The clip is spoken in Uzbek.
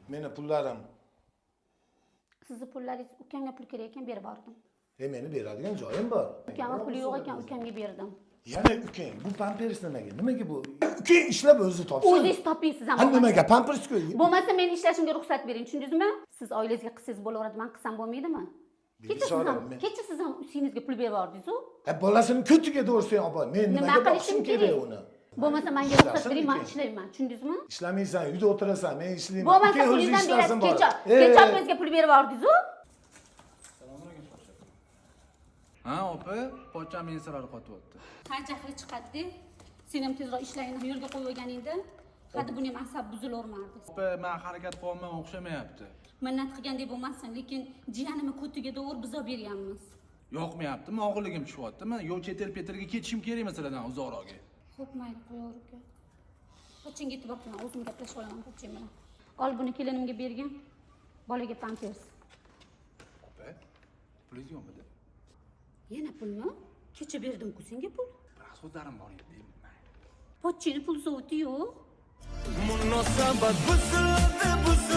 Meni pullarim. Sizni pullaringiz, ukamga pul kerak ekan, berib yubordim. Meni beradigan joyim bor. Ukamga puli yo'q ekan, ukamga berdim. Yana ukang, bu pampers nimaga? Nimaga bu? Ukang ishlab o'zi topsin. O'zingiz toping siz ham. Ha, nimaga pampers ku? Bo'lmasa meni ishlashimga ruxsat bering, tushundingizmi? Siz oilangizga qilsangiz bo'laveradi, man qilsam bo'lmaydimi? Kecha siz Bibisora, ham, kecha siz ham singlingizga pul berib yubordingiz-u. Ha, bolasini ko'tiga to'g'risini olib bor. Men Nima nimaga qilishim boqishim kerak kerak? uni? Bo'lmasa menga ruxsat Ishlasin bering, man ukang. ishlayman, tushundingizmi? Ishlamaysan, uyda o'tirasan, men ishlayman. Bo'lmasa Ukang o'zi pulingizdan ishlasin berasiz. borib. Kecha, kecha opangizga pul berib yubordingiz-u. Ha, opa, pochcham ensalari qotyapti. Ha, jahli chiqadi. Sen ham tezroq ishlagin, yo'lga qo'yib olganingda, hadi buni ham asab buzilavermardi. Opa, men harakat qilyapman, o'xshamayapti. Minnat qilgandek bo'lmasin, lekin jiyanimni ko'tiga to'g'ri buzoq berganmiz. Yoqmayaptimi, og'irligim tushyaptimi? Yo chet el peterga ketishim kerak masalan uzoqroqga. Xo'p, mayli, qo'yaver uka. Pochchangga e'tibor qilma, o'zim gaplashib olaman pochchang bilan. Ol buni kelinimga bergin. Bolaga pampers. Opa, pulingiz yo'qmidi? Yana pulmi? Kecha berdim-ku senga pul. Rasxodlarim bor edi, deyman. Pochchangni pul sovuti yo'q. Munosabat buziladi.